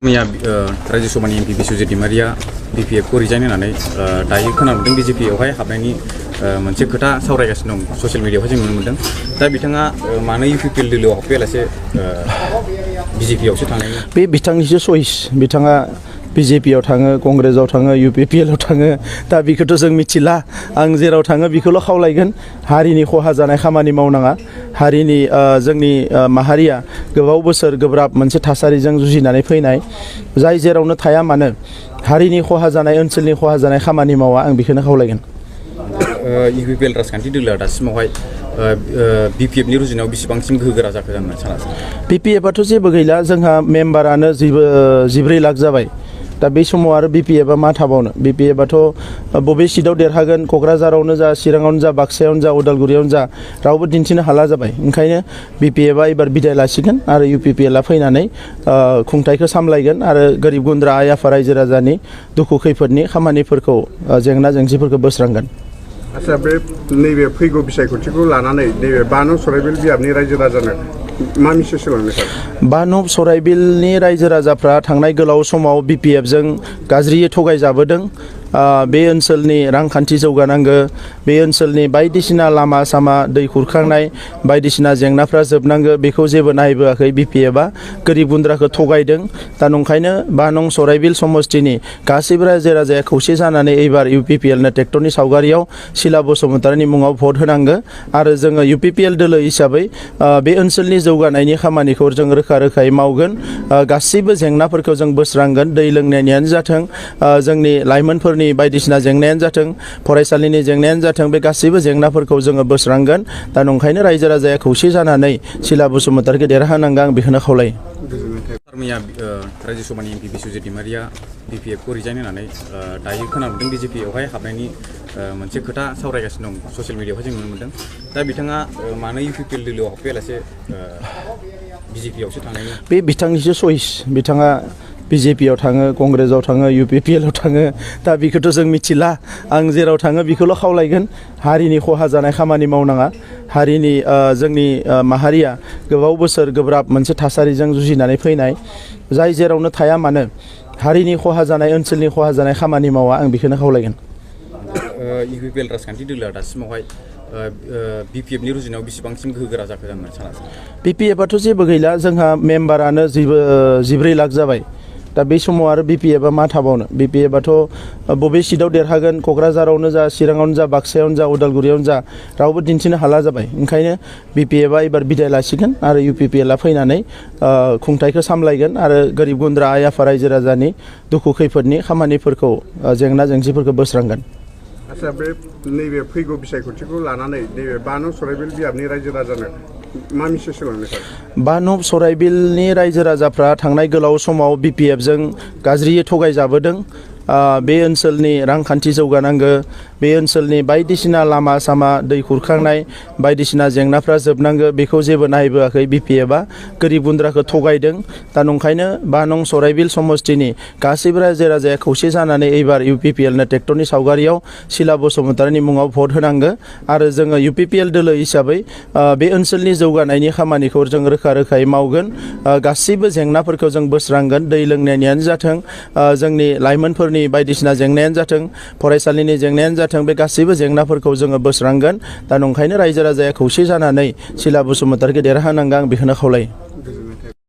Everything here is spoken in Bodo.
मैया राज्य सभानि एमपि बिस्वजित दैमारिया BPF खौ रिजाइन होनानै दायो खोनानो मोनदों BJP आवहाय हाबनायनि मोनसे खोथा सावरायगासिनो दं ससियेल मिडियायावहाय जों नुनो मोनदों। दा बिथाङा मानो UPPL दोलोआव हाबफैयालासे BJP आवसो थांनायनि बे बिथांनिसो चइस बिथाङा BJP आव थाङो कंग्रेसआव थाङो UPPL आव थाङो दा बेखौथ' जों मिथिला आं जेराव थाङो बेखौल' खावलायगोन हारिनि खहा जानाय खामानि मावनाङा हारिनि जोंनि माहारिया गोबाव बोसोर गोब्राब मोनसे थासारिजों जुजिनानै फैनाय जाय जेरावनो थाया मानो हारिनि खहा जानाय ओनसोलनि खहा जानाय खामानि मावा आं बेखौनो खावलायगोन। UPPL राजखान्थि दोलोआ दासिमावहाय BPF नि रुजुनायाव बेसेबांसिम गोहोगोरा जाखो होनना सानो? BPF आथ' जेबो गैला जोंहा मेम्बारानो 14 लाख जाबाय दा बे समाव आरो BPF आ मा थाबावनो BPF आथ' बबे सिटआव देरहागोन क'क्राझारावनो जा चिराङावनो जा बाक्सायावनो जा उदालगुरियावनो जा रावबो दिन्थिनो हाला जाबाय ओंखायनो BPF आ एबार बिदाय लासिगोन आरो UPPL आ फैनानै खुंथायखौ सामलायगोन आरो गोरिब गुन्द्रा आइ आफा रायजो राजानि दुखु खैफोदनि खामानिफोरखौ जेंना जेंसिफोरखौ बोस्रांगोन। आच्छा बे नैबे फैगौ बिसायख'थिखौ लानानै नैबे 5 नं सराइबिल बियाबनि रायजो राजानो मा मेसेज होलांनो सानो? 5 नं सराइबिलनि रायजो राजाफ्रा थांनाय गोलाव समाव BPF जों गाज्रियै थगायजाबोदों। बे ओनसोलनि रांखान्थि जौगानांगौ बे ओनसोलनि बायदिसिना लामा सामा दै खुरखांनाय बायदिसिना जेंनाफ्रा जोबनांगौ बेखौ जेबो नायबोआखै BPF आ गोरिब गुन्द्राखौ थगायदों दा नंखायनो 5 नं सराइबिल समस्तिनि गासैबो रायजो राजाया खौसे जानानै एबार UPPL नो ट्रेक्टरनि सावगारियाव शीला बसुमतारीनि मुङाव भट होनांगौ आरो जोङो UPPL दोलो हिसाबै बे ओनसोलनि जौगानायनि खामानिखौ जों रोखा रोखायै मावगोन गासैबो जेंनाफोरखौ जों बोस्रांगोन दै लोंनायनियानो जाथों जोंनि लाइमोनफोरनि बायदिसिना जेंनायानो जाथों फरायसालिनि जेंनायानो जाथों बे गासैबो जेंनाफोरखौ जोङो बोस्रांगोन दा नंखायनो रायजो राजाया खौसे जानानै शीला बसुमतारीखौ देरहाहोनांगौ आं बेखौनो खावलायो। मैया राज्य सभानि एमपि बिस्वजित दैमारिया BPF खौ रिजाइन होनानै दायो खोनानो मोनदों BJP आवहाय हाबनायनि मोनसे खोथा सावरायगासिनो दं ससियेल मिडियायावहाय जों नुनो मोनदों। दा बिथाङा मानो UPPL दोलोआव हाबफैयालासे BJP आवसो थांनायनि बे बिथांनिसो चइस बिथाङा BJP आव थाङो कंग्रेसआव थाङो UPPL आव थाङो दा बेखौथ' जों मिथिला आं जेराव थाङो बेखौल' खावलायगोन हारिनि खहा जानाय खामानि मावनाङा हारिनि जोंनि माहारिया गोबाव बोसोर गोब्राब मोनसे थासारिजों जुजिनानै फैनाय जाय जेरावनो थाया मानो हारिनि खहा जानाय ओनसोलनि खहा जानाय खामानि मावा आं बेखौनो खावलायगोन। UPPL राजखान्थि दोलोआ दासिमावहाय BPF नि रुजुनायाव बेसेबांसिम गोहोगोरा जाखो होनना सानो? BPF आथ' जेबो गैला जोंहा मेम्बारानो 14 लाख जाबाय दा बे समाव आरो BPF आ मा थाबावनो BPF आथ' बबे सिटआव देरहागोन क'क्राझारावनो जा चिराङावनो जा बाक्सायावनो जा उदालगुरियावनो जा रावबो दिन्थिनो हाला जाबाय ओंखायनो BPF आ एबार बिदाय लासिगोन आरो UPPL आ फैनानै खुंथायखौ सामलायगोन आरो गोरिब गुन्द्रा आइ आफा रायजो राजानि दुखु खैफोदनि खामानिफोरखौ जेंना जेंसिफोरखौ बोस्रांगोन। आच्छा बे नैबे फैगौ बिसायख'थिखौ लानानै नैबे 5 नं सराइबिल बियाबनि रायजो राजानो मा मेसेज होलांनो सानो? 5 नं सराइबिलनि रायजो राजाफ्रा थांनाय गोलाव समाव BPF जों गाज्रियै थगायजाबोदों बे ओनसोलनि रांखान्थि जौगानांगौ बे ओनसोलनि बायदिसिना लामा सामा दै खुरखांनाय बायदिसिना जेंनाफ्रा जोबनांगौ बेखौ जेबो नायबोआखै BPF आ गोरिब गुन्द्राखौ थगायदों दा नंखायनो 5 नं सराइबिल समस्तिनि गासैबो रायजो राजाया खौसे जानानै एबार UPPL नो ट्रेक्टरनि सावगारियाव शीला बसुमतारीनि मुङाव भट होनांगौ आरो जोङो UPPL दोलो हिसाबै बे ओनसोलनि जौगानायनि खामानिखौ जों रोखा रोखायै मावगोन गासैबो जेंनाफोरखौ जों बोस्रांगोन दै लोंनायनियानो जाथों जोंनि लाइमोनफोरनि बायदिसिना जेंनायानो जाथों फरायसालिनि जेंनायानो जाथों बे गासैबो जेंनाफोरखौ जोङो बोस्रांगोन दा नंखायनो रायजो राजाया खौसे जानानै शीला बसुमतारीखौ देरहाहोनांगौ आं बेखौनो खावलायो।